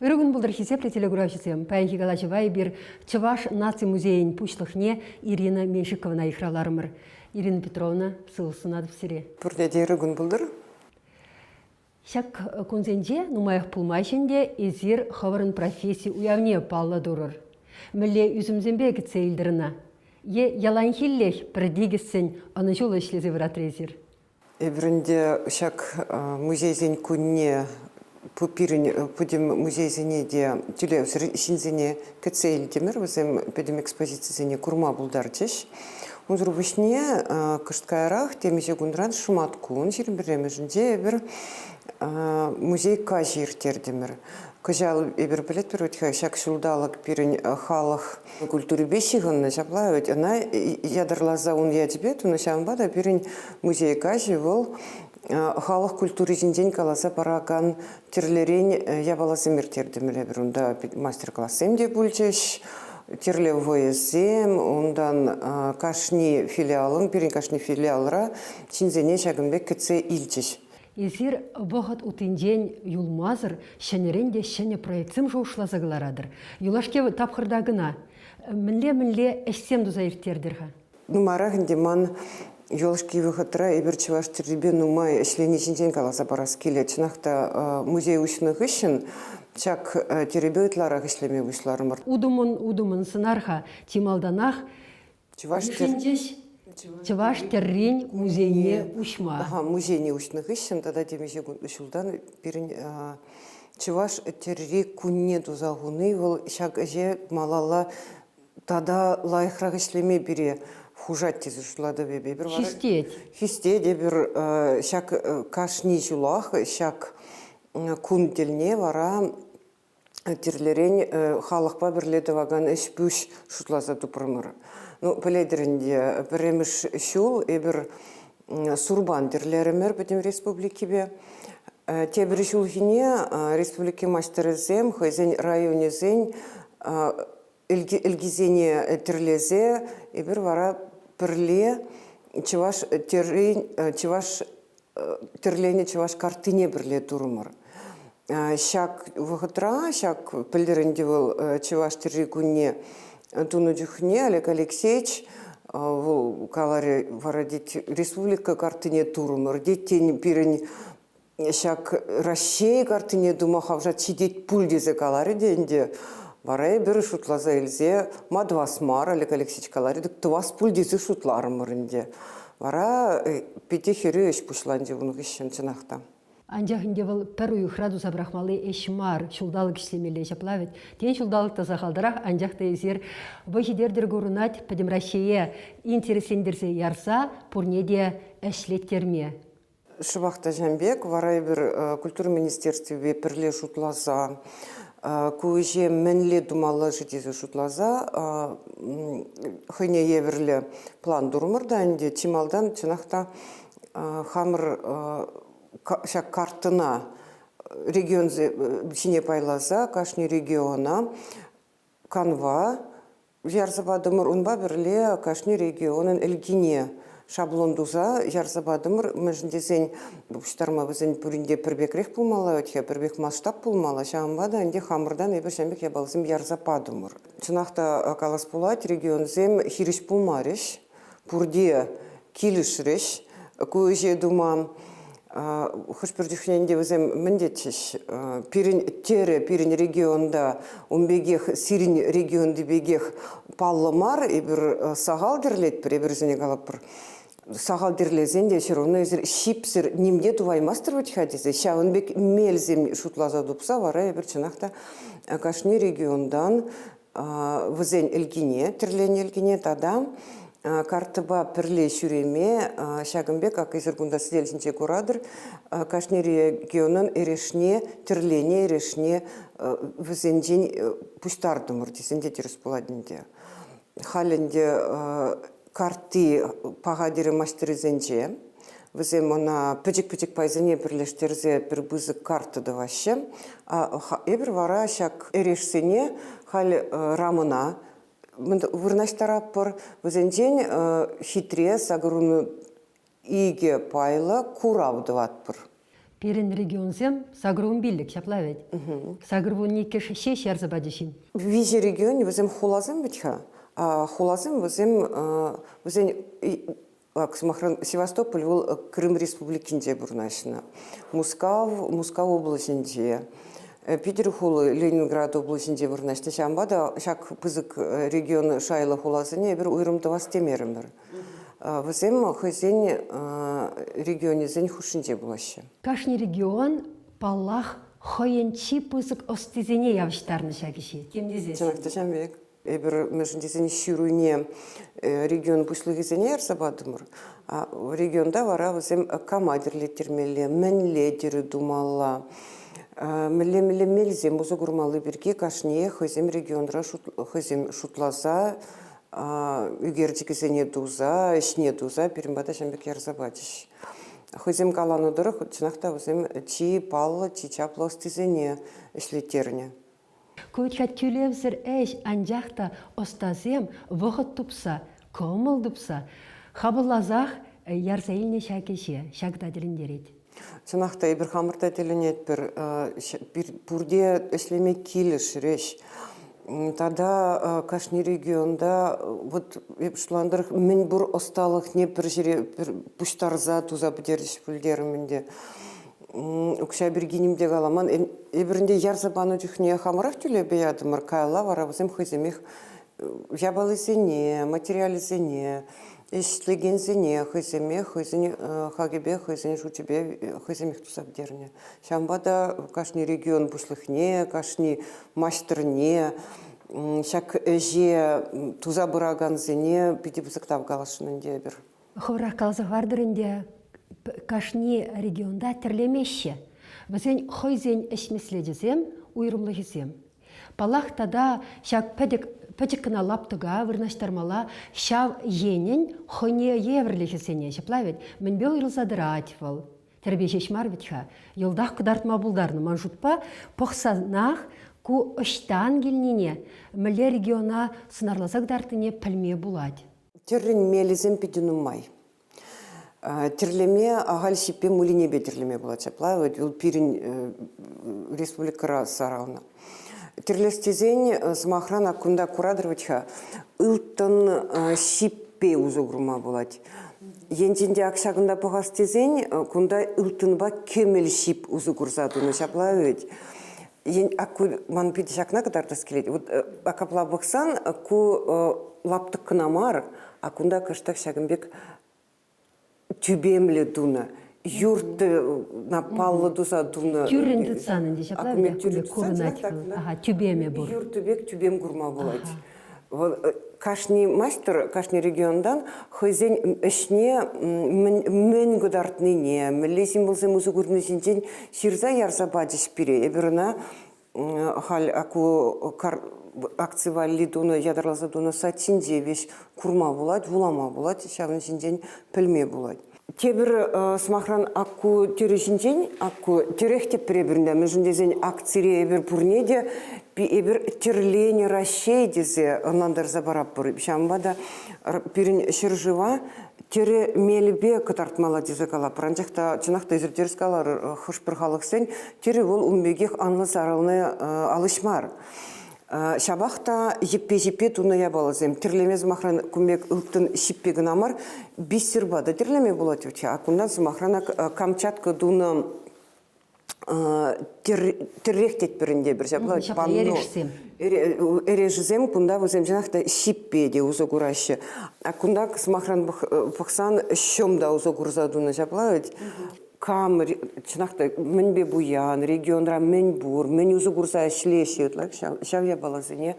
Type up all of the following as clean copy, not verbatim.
Ырӑ кун пултӑр, хисеплӗ телекуравҫӑсем! Паянхи калаҫӑва эпир Чӑваш наци музейӗн пуҫлӑхне Ирина Меньшиковӑна йыхравларӑмӑр. Ирина Петровна, сывлӑх сунатӑп сире. Пурне те ырӑ кун пултӑр. Ҫак кунсенче нумаях пулмасть ӗнтӗ эсир хӑвӑрӑн професси уявне паллӑ турӑр. Мӗнле ӳсӗмсемпе кӗтсе илтӗр ӑна? Е яланхиллех пӗр тикӗссӗн ӑнӑҫуллӑ ӗҫлесе пыратрӗ эсир? Эпир ӗнтӗ ҫак музейсен кунне пирӗн пӗтӗм музейсене те тӳлевсӗр ҫынсене кӗтсе илтӗмӗр. Вӗсем пӗтӗм экспозицисене курма пултарчӗҫ. Унсӑр пуҫне кӑшт каярах темиҫе кунран шӑматкун 21-мӗшӗнче эпир музей каҫӗ ирттертӗмӗр. Кӑҫал эпир пӗлетпӗр вӗт-ха, ҫак ҫулталӑк пирӗн халӑх культурипе ҫыхӑннӑ, ҫапла вӗт ӑна ятарласа ун ячӗпе тунӑ, ҫавӑнпа та пирӗн музей каҫӗ вӑл халӑх культури ҫинчен каласа паракан тӗрлӗрен япаласем ирттертӗмӗр эпир. Унта мастер-классем те пулчӗҫ, тӗрлӗ вӑйӑсем, унтан кашни филиалӑн, пирӗн кашни филиалра ҫынсене ҫакӑн пек кӗтсе илчӗҫ. Эсир вӑхӑт утинчен юлмасӑр ҫӗнӗрен те ҫӗнӗ проектсем шухӑшласа кӑларатӑр. Юлашки тапхӑрта кӑна мӗнле-мӗнле ӗҫсем туса ирттертӗр-ха? Нумайрах ӗнтӗ ман юлашки вӑхӑтра эпир чӑваш тӗррипе нумай ӗҫлени ҫинчен каласа парас килет. Чӑнах та музей уҫнӑ хыҫҫӑн ҫак тӗрӗпе ытларах ӗҫлеме пуҫларӑмӑр. Утӑмӑн-утӑмӑн сӑнар-ха чи малтанах Чӑваш Йышӑнчӗҫ Чӑваш тӗррин музейне уҫма. Аха, музейне уҫнӑ хыҫҫӑн тата темиҫе ҫултан пирӗн чӑваш тӗрри кунне туса хуни вӑл ҫак ӗҫе малалла тата лайӑхрах ӗҫлеме пире хушать тесе шутлатӑп эпӗ. Эпир вара Хистет. Хистет эпир ҫак кашни ҫулах ҫак кун тӗлне вара тӗрлӗрен халӑхпа пӗрле тӑвакан ӗҫ-пуҫ шутласа тупрӑмӑр. Ну, пӗлетӗр ӗнтӗ, пӗрремӗш ҫул эпир сурпан тӗрлерӗмӗр пӗтӗм республикипе. Тепӗр ҫулхине республика маҫтӑрӗсем хӑйсен районӗсен ӗлкисене тӗрлесе эпир вара пӗрле чӑваш тӗррин, чӑваш тӗрленӗ чӑваш карттине пӗрле турӑмӑр. Ҫак вӑхӑтра, ҫак пӗлтӗр ӗнтӗ вӑл чӑваш тӗрри кунне тунӑ чухне Олег Алексеевич вӑл каларӗ вара тет республика карттине турӑмӑр тет, тен пирӗн ҫак Раҫҫей карттине тума хавшат ҫитет пуль тесе каларӗ те ӗнтӗ. Вара эпир шутласа илсе ма тӑвас мар, Олег Алексеевич каларӗ, тӑвас пуль тесе шутларӑмӑр ӗнтӗ. Вара питӗ хӗрӳ ӗҫ пуҫланчӗ ун хыҫҫӑн чӑнах та. Анчах ӗнтӗ вӑл пӗр уйӑхра туса пӑрахмалли ӗҫ мар, ҫулталӑк ӗҫлемелле ҫапла вӗт. Тен, ҫулталӑк та сахалтарах, анчах та эсир вӑй ҫитертӗр курӑнать пӗтӗм Раҫҫее интереслентерсе ярса пурне те ӗҫлеттерме. Шӑпах та ҫавӑн пек. Вара эпир культура министерствипе пӗрле шутласа ку ӗҫе мӗнле тумалла-ши тесе шутласа хӑйне евӗрлӗ план турӑмӑр та ӗнтӗ. Чи малтан чӑнах та хамӑр ҫак карттӑна регионсем ҫине пайласа кашни региона канва ярса патӑмӑр. Унпа пӗрле кашни регионӑн ӗлкине шаблон туса ярса патӑмӑр. Мӗншӗн тесен пуҫтарма вӗсен пурин те пӗр пекрех пулмалла вӗт-ха, пӗр пек масштаб пулмалла. Ҫавӑнпа та ӗнтӗ хамӑртан эпир ҫавӑн пек япаласем ярса патӑмӑр. Чӑнах та калас пулать, регионсем хирӗҫ пулмарӗҫ. Пурте килӗшрӗҫ ку ӗҫе тума. Хӑш-пӗр чухне ӗнтӗ вӗсем мӗн тетчӗҫ? Пирӗн терӗ пирӗн регионта ун пекех сирӗн регионти пекех паллӑ мар, эпир сахал тӗрлетпӗр, эпир вӗсене калатпӑр. Сахал тӗрлесен те все равно эсир ҫипсӗр ним те тӑваймастӑр вӗт-ха тесе ҫавӑн пек мелсем шутласа тупса вара эпир чӑнах та кашни регионтан вӗсен ӗлкине, тӗрленӗ ӗлкине тата карттӑпа пӗрле ҫӳреме ҫакӑн пек, как эсир кунта сӗтел ҫинче куратӑр, кашни регионӑн эрешне, тӗрленӗ эрешне вӗсенчен пуҫтартӑмӑр тесен те тӗрӗс пулать ӗнтӗ. Халь ӗнтӗ картти паха тӗрӗ маҫтӑрӗсенче вӗсем ӑна пӗчӗк-пӗчӗк пайсене пӗрлештерсе пӗр пысӑк карта тӑваҫҫӗ. Эпир вара ҫак эрешсене халь рамӑна вырнаҫтаратпӑр. Вӗсенчен хитре 82 пайлӑ курав тӑватпӑр. Пирӗн регионсем 85 ҫапла вӗт? 82 ҫеҫ ярса пачӗҫ-им? Виҫӗ регион вӗсем хуласем вӗт-ха. Хуласем вӗсем вӗсен сӑмахран, Севастополь вӑл Крым Республикинче вырнаҫнӑ. Мускав, Мускав облаҫӗнче. Питӗр хули Ленинград облаҫӗнче вырнаҫнӑ. Ҫавӑнпа та ҫак пысӑк регион шайлӑ хуласене эпир уйрӑм тӑвас темерӗмӗр. Вӗсем хӑйсен регионӗсен хушшинче пулаҫҫӗ. Кашни регион, паллах, хӑйӗн чи пысӑк ӑстисене явӑҫтарнӑ ҫак ӗҫе. Тем тесен. Чӑнах та ҫавӑн пек. Эпир мӗншӗн тесен ҫыруне регион пуҫлӑхӗсене ярса патӑмӑр. Регионта вара вӗсем кама тӗрлеттермелле, мӗнле тӗрӗ тумалла, мӗнле-мӗнле мелсем усӑ курмалли пирки кашниех хӑйсем регионра хӑйсем шутласа ӳкерчӗкӗсене туса, ӗҫне туса пирӗн пата ҫавӑн пек ярса пачӗҫ. Хӑйсем каланӑ тӑрӑх, чӑнах та вӗсем чи паллӑ, чи чаплӑ ӑстисене ӗҫлеттернӗ. Ку вӗт-ха тӳлевсӗр ӗҫ, анчах та ӑстасем вӑхӑт тупса, кӑмӑл тупса, хапӑлласах ярса илнӗ ҫак ӗҫе. Ҫакӑ та тӗлӗнтерет. Чӑнах та эпир хамӑр та тӗлӗнетпӗр. Пурте ӗҫлеме килӗшрӗҫ. Тата кашни регионта вот эп шутланӑ тӑрӑх мӗн пур ӑсталӑхне пӗр ҫӗре пуҫтарса туса пӗтерчӗҫ пуль терӗм ӗнтӗ. Укҫа пирки ним те каламан. Эпир ӗнтӗ ярса панӑ чухне хамӑрах тӳлепе ятӑмӑр. Каялла вара вӗсем хӑйсемех япалисене, материалӗсене, ӗҫлекенсене хӑйсемех, хӑйсен хакӗпе, хӑйсен шучӗпе хӑйсемех туса пӗтернӗ. Ҫавӑнпа та кашни регион пуҫлӑхне, кашни маҫтӑрне, ҫак ӗҫе туса пыракансене питӗ пысӑк тав каласшӑн ӗнтӗ эпир. Хӑвӑрах каласа хӑвартӑр ӗнтӗ, кашни регионта тӗрлемеҫҫӗ. Вӗсен хӑйсен ӗҫ меслечӗсем, уйрӑмлӑхӗсем. Паллах, тата ҫак пӗтӗк, пӗчӗк кӑна лаптӑка вырнаҫтармалла ҫав енӗн хӑйне евӗрлӗхӗсене, ҫапла вӗт, мӗнпе уйрӑлса тӑрать вӑл? Тӗрпе ҫеҫ мар вӗт-ха, йӑлтах кӑтартма пултарнӑ ман шутпа, пӑхсанах ку ӑҫтан килнине, мӗнле региона сӑнарласа кӑтартнине пӗлме пулать. Тӗррӗн мелӗсем питӗ нумай. Тӗрлеме ахаль ҫиппе мулинепе тӗрлеме пулать ҫапла. Вӑл пирӗн республикӑра сарӑлнӑ. Тӗрлес тесен, сӑмахран, кунта куратӑр вӗт-ха, ылтӑн ҫиппе усӑ курма пулать. Енчен те ак ҫакӑнта пӑхас тесен, кунта ылтӑнпа кӗмӗл ҫип усӑ курса тунӑ ҫапла вӗт. Ман питӗ ҫакна кӑтартас килет. Вот капла пӑхсан ку лаптӑк кӑна мар, а кунта кӑштах ҫакӑн пек тӳпемлӗ тунӑ. Юрт паллӑ туса тунӑ. Тӳррӗн тытсан ӗнтӗ ҫапла курӑнать. Ага, тӳпемӗ пур. Юрт пек тӳпем курма пулать. Вӑл кашни маҫтӑр, кашни регионтан хӑйсен ӗҫне мӗн кӑтартнине, мӗнле символсем усӑ курни ҫинчен ҫырса ярса пачӗҫ пире. Эпир ӑна халь ку акци валли тунӑ, ятарласа тунӑ сайт ҫинче веҫ курма пулать, вулама пулать, ҫавӑн ҫинчен пӗлме пулать. Тепӗр сӑмахран, акку тӗрӗ ҫинчен, акку тӗрех тепре пӳрнӗ. Мӗншӗн тесен акцире эпир пурне те эпир тӗрленӗ Раҫҫей тесе ӑнлантарса паратпӑр. Ҫавӑнпа та пирӗн ҫӗршыва тӗрӗ мелӗпе кӑтартмалла тесе калатпӑр. Анчах та чӑнах та эсир тӗрӗс каларӑр, хӑш-пӗр халӑхсен тӗрӗ вӑл ун пекех анлӑ сарӑлнӑ ал ӗҫ мар. Ҫапах та йӗппе-ҫиппе тунӑ япаласем. Тӗрлеме, сӑмахран, кун пек ылтӑн ҫиппе кӑна мар, бисерпа та тӗрлеме пулать вӗт. А кунтан, сӑмахран, Камчатка тунӑ тӗррех тетпӗр ӗнтӗ эпир ҫапла. Ҫапла, эрешсем. Эрешӗсем кунта вӗсем чӑнах та ҫиппе те усӑ кураҫҫӗ. А кунта, сӑмахран, пӑхсан, ҫӑм та усӑ курса тунӑ ҫапла вӗт. Кам, чӑнах та, мӗнпе пуян, регионра мӗн пур, мӗн усӑ курса ӗҫлеҫҫӗ ытларах ҫав япаласене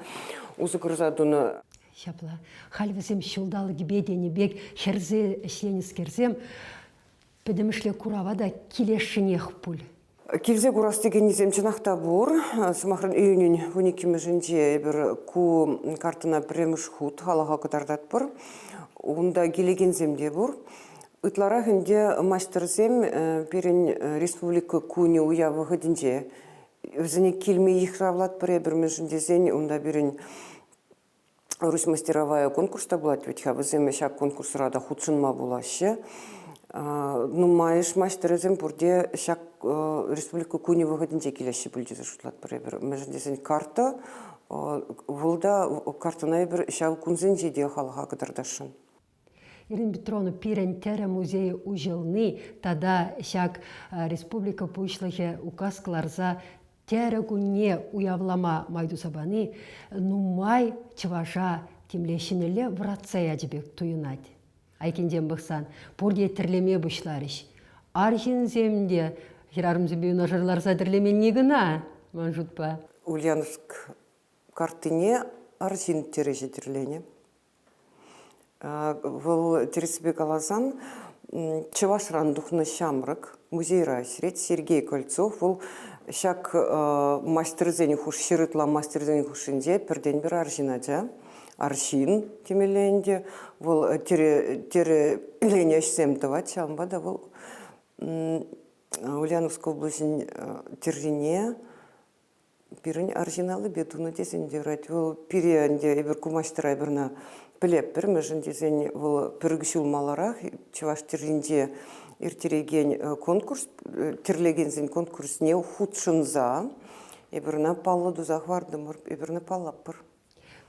усӑ курса тунӑ. Ҫапла. Халь вӗсем ҫулталӑкӗпе тенӗ пек хӗрсе ӗҫленӗскерсем пӗтӗмӗшле курава та килесшӗнех пуль. Килсе курас текеннисем чӑнах та пур. Сӑмахран, июнӗн 12-мӗшӗнче эпир ку карттӑна пӗрремӗш хут халӑха кӑтартатпӑр. Унта килекенсем те пур. Ытларах ӗнтӗ маҫтӑрсем пирӗн республика кунӗ уяв вӑхӑтӗнче вӗсене килме йыхравлатпӑр эпир, мӗншӗн тесен унта пирӗн Русь мастеровая конкурс та пулать вӗт-ха, вӗсем ҫак конкурсра та хутшӑнма пулаҫҫӗ. Нумайӑш маҫтӑрӗсем пурте ҫак республика кунӗ вӑхӑтӗнче килеҫҫӗ пуль тесе шутлатпӑр эпир. Мӗншӗн тесен карта вӑл та картӑна эпир ҫав кунсенче те халӑха кӑтартасшӑн. Ирина Петровна, пирӗн тӗрӗ музейӗ уҫӑлни тата ҫак республика Пуҫлӑхӗ указ кӑларса тӗрӗ кунне уявлама май туса пани нумай чӑваша темле ҫӗнӗлле вӑратса ячӗ пек туйӑнать. Айккинчен пӑхсан пурте тӗрлеме пуҫларӗҫ. Арҫынсем те хӗрарӑмсемпе юнашар ларса тӗрлеменни кӑна, ман шутпа. Ульяновск карттине арҫын тӗрӗҫӗ тӗрленӗ. Вӑл тӗрӗссипе каласан, Чӑвашран тухнӑ ҫамрӑк музейра ӗҫлет Сергей Кольцов. Вӑл ҫак маҫтӑрсен ҫӗр ытла мастерсен хушшинче пӗртен-пӗр арҫын ача, арҫын темелле ӗнтӗ. Вӑл тӗрӗленӗ ӗҫсем тӑвать, ҫавӑнпа та вӑл Ульяновск облаҫӗн тӗррине Пирӗн арҫын аллипе тунӑ тесен те юрать. Вӑл пире ӗнтӗ эпир ку маҫтӑра эпир ӑна пӗлетпӗр, мӗншӗн тесен вӑл пӗр ҫул маларах чӑваш тӗрринче ирттерекен конкурс, тӗрлекенсен конкурсне хутшӑнса эпир ӑна паллӑ туса хӑвартӑмӑр, эпир ӑна паллатпӑр.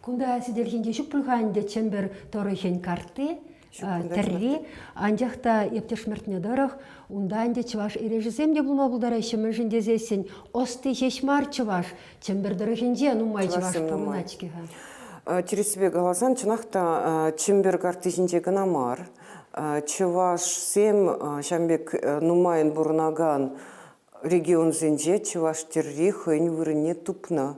Кунта сӗтел ҫинче ҫук пуль-ха ӗнтӗ Чӗмпӗр тӑрӑхӗн картти, тӗрри. Анчах та ептешмӗртнӗ тӑрӑх унта ӗнтӗ чӑваш эрешӗсем те пулма пултараҫҫӗ. Мӗншӗн тесессӗн ӑсти ҫеҫ мар чӑваш. Чӗмпӗр тӑрӑхӗнче нумай чӑваш пурӑнать-ҫке-ха. Тӗрӗссипе каласан, чӑнах та Чӗмпӗр картти ҫинче кӑна мар. Чӑвашсем ҫавӑн пек нумайӑн пурӑнакан Регионсенче чӑваш тӗрри хӑйӗн вырӑнне тупнӑ.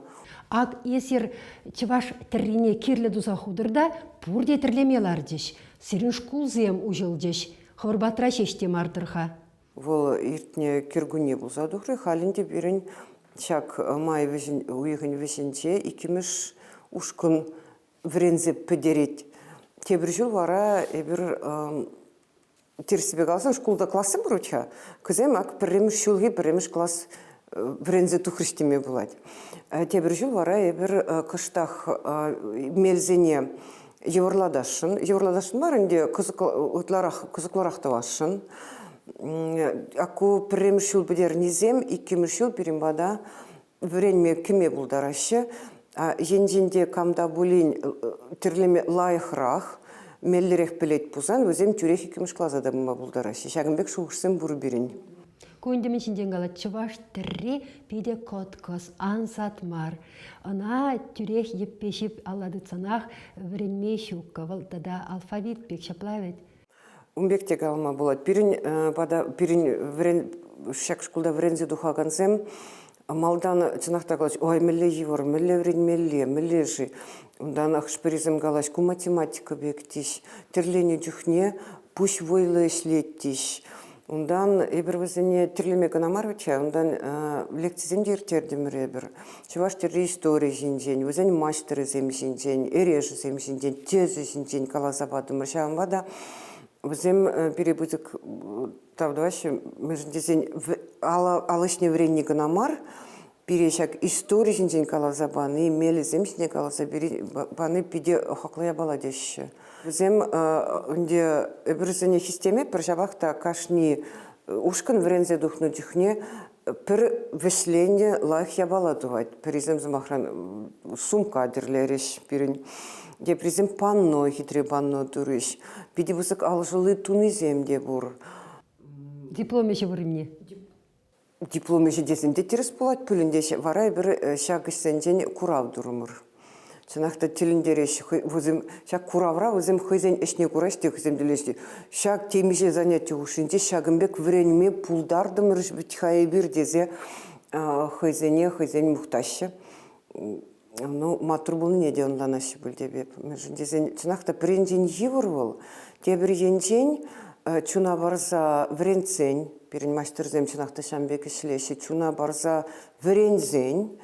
Ак эсир чӑваш тӗррине кирлӗ туса хутӑр та пурте тӗрлеме ларчӗҫ. Сирӗн шкулсем уҫӑлчӗҫ. Хӑвӑр патра ҫеҫ те мар-тӑр-ха. Вӑл иртнӗ кӗркунне пулса тухрӗ. Халь ӗнтӗ пирӗн ҫак май уйӑхӗн вӗҫӗнче иккӗмӗш ушкӑн вӗренсе пӗтерет. Тепӗр ҫул вара эпир тӗрӗссипе каласан, шкулта классем пур-ха. Кӗсем ак пӗрремӗш ҫулхи пӗрремӗш класс вӗренсе тухрӗҫ теме пулать. Тепӗр ҫул вара эпир кӑштах мелсене йывӑрлатасшӑн. Йывӑрлатасшӑн мар ӗнтӗ, ытларах кӑсӑклӑрах тӑвасшӑн. Ак ку пӗрремӗш ҫул пӗтернисем иккӗмӗш ҫул пирӗн пата вӗренме кӗме пултараҫҫӗ. Енчен те кам та пулин тӗрлеме лайӑхрах, меллӗрех пӗлет пулсан, вӗсем тӳрех иккӗмӗш класа та пыма пултараҫҫӗ. Ҫакӑн пек шухӑшсем пур пирӗн. Ку ӗнтӗ мӗн ҫинчен калать? Чӑваш тӗрри питӗ кӑткӑс, ансат мар. Ӑна тӳрех йӗппе ҫип алла тытсанах вӗренме ҫук. Вӑл тата алфавит пек ҫапла вӗт. Ун пек те калама пулать. Пирӗн пата пирӗн вӗрен ҫак шкулта вӗренсе тухакансем малтан чӑнах та калаҫ, ой, мӗнле йывӑр, мӗнле вӗренмелле, мӗнле-ши? Унтан хӑш-пӗрисем калаҫ, ку математика пек теҫ, тӗрленӗ чухне пуҫ вӑйлӑ ӗҫлет теҫ. Унтан эпир вӗсене тӗрлеме кӑна мар вӗт-ха, унтан лекцисем те ирттертӗмӗр эпир. Чӑваш тӗрри истори ҫинчен, вӗсен маҫтӑрӗсем ҫинчен, эрешӗсем ҫинчен, тӗсӗ ҫинчен каласа патӑмӑр. Ҫавӑнпа та вӗсем пире пысӑк тав тӑваҫҫӗ, мӗншӗн тесен ал ӗҫне вӗренни кӑна мар, пире ҫак истори ҫинчен каласа пани, мелӗсем ҫине каласа пани питӗ хаклӑ япала теҫҫӗ. Вӗсем ӗнтӗ эпир вӗсене хистемепӗр, ҫапах та кашни ушкӑн вӗренсе тухнӑ чухне пӗр вӗҫленнӗ лайӑх япала тӑвать. Пӗрисем, сӑмахран, сумка тӗрлерӗҫ пирӗн, теприсем панно, хитре панно турӗҫ. Питӗ пысӑк алшӑлли тунисем те пур. Диплом ӗҫӗ вырӑнне. Диплом ӗҫӗ тесен те тӗрӗс пулать пулин те, вара эпир ҫак ӗҫсенчен курав турӑмӑр. Чӑнах та тӗлӗнтереҫҫӗ. Вӗсем ҫак куравра вӗсем хӑйсен ӗҫне кураҫ те хӑйсем тӗллеҫҫӗ. Ҫак темиҫе заняти хушшинче ҫакӑн пек вӗренме пултартӑмӑр вӗт-ха эпир тесе хӑйсене хӑйсен мухтаҫҫӗ. Ну, маттур пулнине те ӑнланаҫҫӗ пуль тепӗр. Мӗншӗн тесен, чӑнах та пӗр енчен йывӑр вӑл, тепӗр енчен чуна парса вӗрентсен, пирӗн маҫтӑрсем чӑнах та ҫавӑн пек ӗҫлеҫҫӗ, чуна парса вӗренсен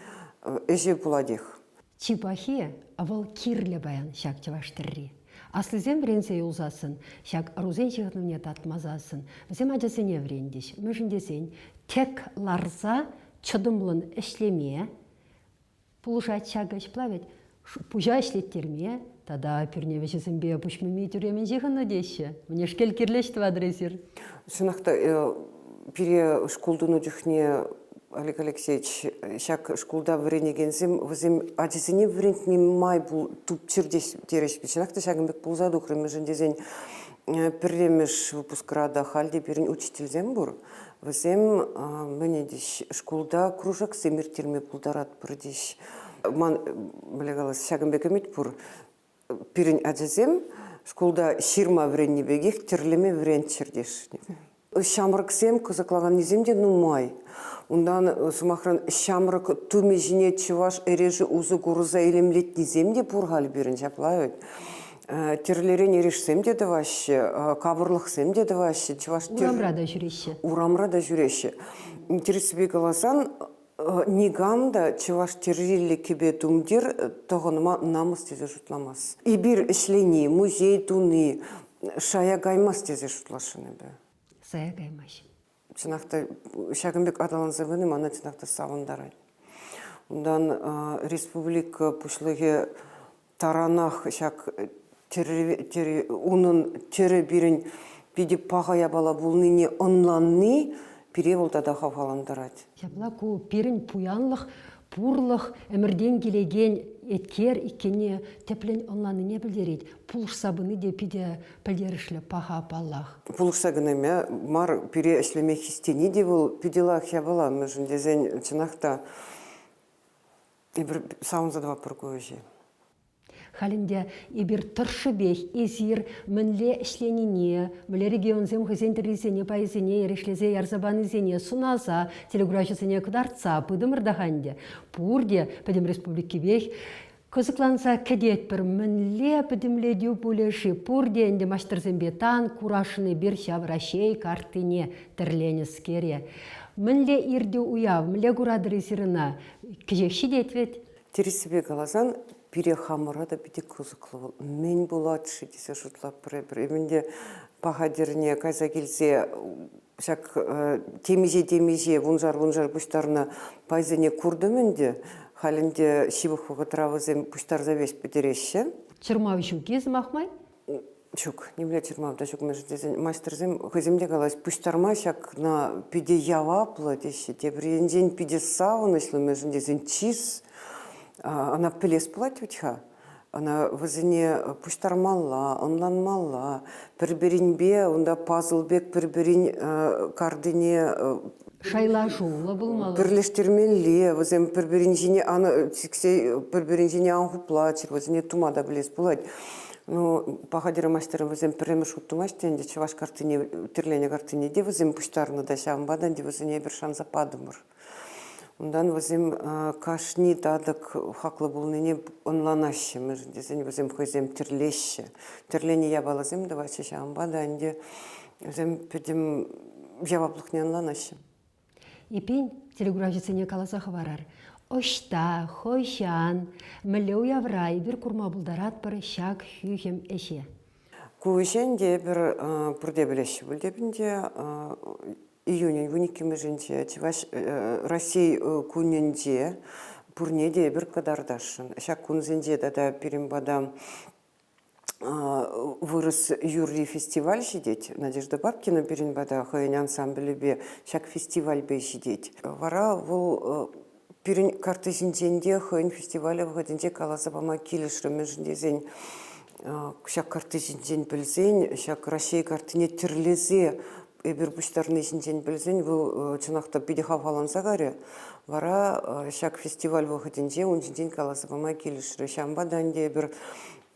ӗҫӗ пулатех. Чи пахи вӑл кирлӗ паян ҫак чӑваш тӗрри. Аслисем вӗренсе юлсассӑн, ҫак ӑрусен ҫыхӑнӑвне татмасассӑн, вӗсем ачасене вӗрентӗҫ. Мӗншӗн тесен тӗк ларса чӑтӑмлӑн ӗҫлеме пулӑшать ҫак ӗҫ вӗт. Пуҫа ӗҫлеттерме тата пӳрне вӗҫӗсемпе пуҫ мими тӳремӗн ҫыхӑннӑ теҫҫӗ. Мӗнешкел кирлӗ ӗҫ тӑватӑр эсир? Чӑнах та, пире шкул тунӑ чухне Олег Алексеевич ҫак шкулта вӗренекенсем вӗсем ачасене вӗрентме май тупчӑр терӗҫ. Чӑнах та ҫакӑн пек пулса тухрӗ, мӗншӗн тесен пӗрремӗш выпускра та халь те пирӗн учительсем пур. Вӗсем мӗн теҫ, шкулта кружоксем ирттерме пултаратпӑр теҫ. Ман, мӗнле калас, ҫакӑн пек ӗмӗт пур. Пирӗн ачасем шкулта ҫырма вӗреннӗ пекех тӗрлеме вӗренччӗр тесшӗн. Ҫамрӑксем кӑсӑкланнисем те нумай. Унтан, сӑмахран, ҫамрӑк тумӗ ҫине чӑваш эрешӗ усӑ курса илемлетнисем те пур халь пирӗн, ҫапла вӗт. Тӗрлӗрен эрешсем те тӑваҫҫӗ, капӑрлӑхсем те тӑваҫҫӗ. Чӑваш Урамра та ҫӳреҫҫӗ. Урамра та ҫӳреҫҫӗ. Тӗрӗссипе каласан, никам та чӑваш тӗрриллӗ кӗпе-тумтир тӑхӑнма намӑс тесе шутламасть. Эпир ӗҫлени, музей туни шая каймасть тесе шутласшӑн эпӗ. Сая каймасть. Чӑнах та ҫакӑн пек аталанса пыни мана чӑнах та савӑнтарать. Унтан республика пуҫлӑхӗ таранах ҫак унӑн тӗрӗ пирӗн питӗ паха япала пулнине ӑнланни пире вӑл тата хавхалантарать. Ҫапла ку пирӗн пуянлӑх, пурлӑх ӗмӗртен килекен еткер иккенне тӗплӗн ӑнланнине пӗлтерет. Пулӑшса пыни те питӗ пӗлтерӗшлӗ, паха паллах. Пулӑшса кӑна мар, пире ӗҫлеме хистени те вӑл питӗ лайӑх япала, мӗншӗн тесен чӑнах та эпир савӑнса тӑватпӑр ку ӗҫе. Халь ӗнтӗ эпир тӑршшӗпех эсир мӗнле ӗҫленине, мӗнле регионсем хӑйсен тӗррисене, пайӗсене эрешлесе ярса панисене сӑнаса, телекуравҫӑсене кӑтартса пытӑмӑр та-ха ӗнтӗ. Пурте пӗтӗм республикипех кӑсӑкланса кӗтетпӗр. Мӗнле пӗтӗмлетӳ пулӗ-ши? Пурте ӗнтӗ маҫтӑрсемпе тан курасшӑн эпир ҫав Раҫҫей карттине тӗрленӗскере. Мӗнле иртӗ уяв, мӗнле куратӑр эсир ӑна? Кӗҫех ҫитет вӗт. Тӗрӗссипе каласан, пире хамӑра та питӗ кӑсӑклӑ вӑл. Мӗн пулать-ши тесе шутлатпӑр эпир. Эпӗ ӗнтӗ паха тӗрне кайса килсе ҫак темиҫе-темиҫе, вуншар-вуншар пуҫтарнӑ пайсене куртӑм ӗнтӗ. Халь ӗнтӗ ҫывӑх вӑхӑтра вӗсем пуҫтарса веҫ пӗтереҫҫӗ. Чӑрмав ҫук-и, сӑмах май? Ҫук, нимле чӑрмав та ҫук, мӗншӗн тесен маҫтӑрсем хӑйсем те калаҫ, пуҫтарма ҫакна питӗ яваплӑ теҫҫӗ. Тепӗр енчен питӗ савӑнӑҫлӑ, мӗншӗн тесен чыс, ӑна пӗлес пулать вӗт-ха. Ӑна вӗсене пуҫтармалла, ӑнланмалла, пӗр-пӗринпе унта пазл пек пӗр-пӗрин картине шайлашуллӑ пулмалла. Пӗрлештермелле, вӗсем пӗр-пӗрин ҫине ан сиксе пӗр-пӗрин ҫине ан хуплаччӑр, вӗсене тума та пӗлес пулать. Ну, паха маҫтӑрӗ вӗсем пӗрремӗш хут тумасть те ӗнтӗ чӑваш картине, тӗрленӗ картине те вӗсем пуҫтарнӑ та, ҫавӑнпа та ӗнтӗ вӗсене эпир шанса патӑмӑр. Унтан вӗсем кашни татӑк хаклӑ пулнине ӑнланаҫҫӗ, мӗншӗн тесен вӗсем хӑйсем тӗрлеҫҫӗ. Тӗрленӗ япаласем тӑваҫҫӗ, ҫавӑнпа та ӗнтӗ вӗсем пӗтӗм яваплӑхне ӑнланаҫҫӗ. Эппин, телекуравҫӑсене каласа хӑварар. Ӑҫта, хӑҫан, мӗнле уявра эпир курма пултаратпӑр ҫак хӳхӗм ӗҫе? Ку ӗҫе ӗнтӗ эпир пурте пӗлеҫҫӗ пуль те ӗнтӗ. Июнӗн 12-мӗшӗнче Чӑваш Раҫҫей кунӗнче пурне те эпир кӑтартасшӑн. Ҫак кунсенче тата пирӗн пата вырӑс юрри фестиваль ҫитет. Надежда Бабкина пирӗн пата хӑйӗн ансамблӗпе ҫак фестивальпе ҫитет. Вара вӑл пирӗн карта ҫинчен те хӑйӗн фестивалӗ вӑхӑтӗнче каласа пама килӗшрӗ, мӗншӗн тесен ҫак карта ҫинчен пӗлсен, ҫак Раҫҫей карттине тӗрлесе эпир пуҫтарни ҫинчен пӗлсен вӑл чӑнах та питӗ хавхаланса карӗ. Вара ҫак фестиваль вӑхӑтӗнче ун ҫинчен каласа пама килӗшрӗ. Ҫавӑнпа та ӗнтӗ эпир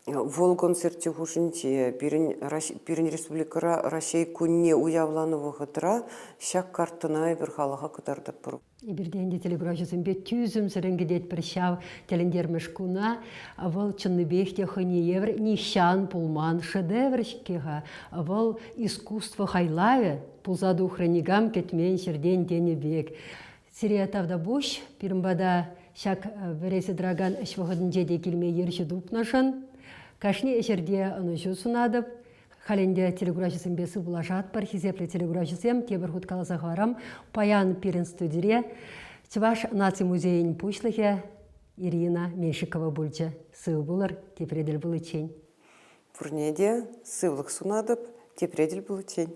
вӑл концерт хушшинче пирӗн, пирӗн республикӑра Раҫҫей кунне уявланӑ вӑхӑтра ҫак карттӑна эпир халӑха кӑтартатпӑр. Эпир те ӗнтӗ телекуравҫӑсемпе тӳсӗмсӗррӗн кӗтетпӗр ҫав тӗлӗнтермӗш куна. Вӑл чӑннипех те хӑйне евӗр нихҫан пулман шедевр-ҫке-ха. Вӑл искусство хайлавӗ пулса тухрӗ никам кӗтмен ҫӗртен тенӗ пек. Сире тавтапуҫ пирӗн пата ҫак вӗресе тӑракан ӗҫ вӑхӑтӗнче те килме ерҫӳ тупнӑшӑн. Кашни ӗҫӗрте ӑнӑҫу сунатӑп. Халь ӗнтӗ телекуравҫӑсемпе сывпуллашатпӑр. Хисеплӗ телекуравҫӑсем, тепӗр хут каласа хӑварам, паян пирӗн студире Чӑваш наци музейӗн пуҫлӑхӗ. Ирина Меньшикова пулчӗ. Сыв пулӑр, тепре тӗл пуличчен. Пурне те сывлӑх сунатӑп, тепре тӗл пуличчен.